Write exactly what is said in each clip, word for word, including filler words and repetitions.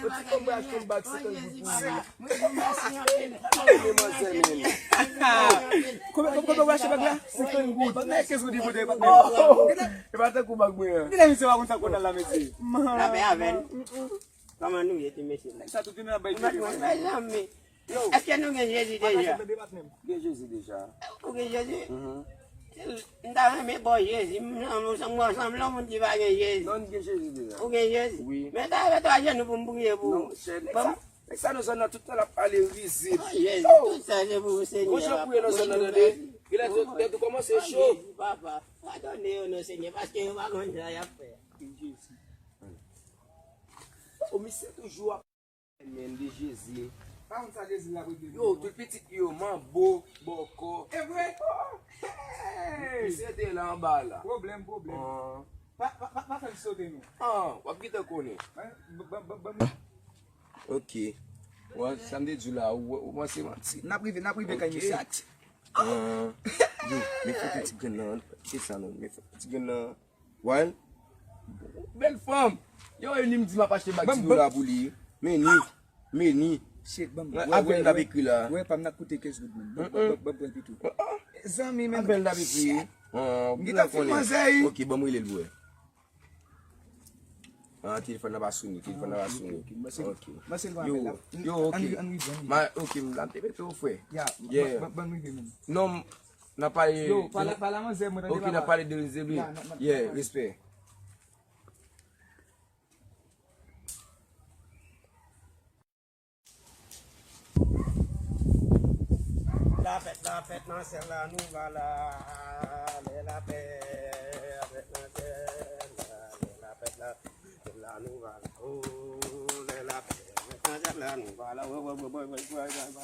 Yon ti fanm mwen achte yon bag senkant goud pou li. Mwen manzè, men. Konbyen, konbyen, konbyen w achte bag la? Senkant goud. Patnè, kenz goud li pote, patnè. E pa tankou bag mwen an. Gade misye pa konn sa konn al la, mesye. Lapè avè n. Kòman nou ye, ti mesye? Nèg sa tout vin nan bay. Mezanmi. Yo. Èske nou gen Jezi deja? Gen Jezi deja. Ou gen Jezi? Mhm. M ta renmen ba w Jezi. M, m, m sanble yon moun ki pa gen Jezi. Non, m gen Jezi deja. Ou gen Jezi? Wi. Men ta fè twa jenou pou m priye pou ou. Non, monchè, nèg sa, nèg sa nan zòn nan, tout tan l ap pale rizib. Oh, Jezi, tout sa se pou ou, Senyè. Monchè, priye nan zòn nan, tande. Genlè tèt ou kòmanse cho. Oh, Jezi, papa. Padone yo non, Senyè, paske yo pa konn sa y ap fè. Jezi. Oh, misye toujou ap Men de Jezi. Pa konn sa Jezi la pou di. Yo, tout pitit yo, manbo, bòkò. E vre? Oh, hey! Misye te la anba la. Pwoblèm, pwoblèm. Ah. Pa, pa, pa, pa fè l sote non. Ah, w ap gentan konnen. Ban, ban, ban, ban. Ok. Wè, sa m te di w la, ou, ou panse manti. N ap rive, n ap rive kay misye. Ah. Yo, men foto ti grenn nan, kite sa non, men foto ti grenn nan. Wè. Bèl fanm. Yo, e li m di m ap achte bag ti dola pou li. Men ni. Men ni. Shit, ban m. Wè, apèl l ap ekri la. Wè, pa m nan koute kenz goud, man. Ban, ban, ban, ban pran pito. Zanmi, men. Apèl l ap ekri. M gentan fin manzè. Ok, ban m rele l pou wè. Ah, telefòn nan pa sone, telefòn nan pa sone. Ok. Yo, yo, ok. Ok, m la te mete w, frè. Yeah. Ban, ban, ban rive, man. Non, N ap pale. Yo, pale, pale a manzè, mwen tande papa. Ok, n ap pale de Rizebli. Yeah, n ap, n ap, yeah, n ap. Respè. Lapè, lapè nan syèl la, nou va la. Lapè, lapè nan syèl la, lapè, lapè. La nou va la, oh, lè la, la nou va la, oh, oh, oh, oh, oh, oh, oh,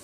oh.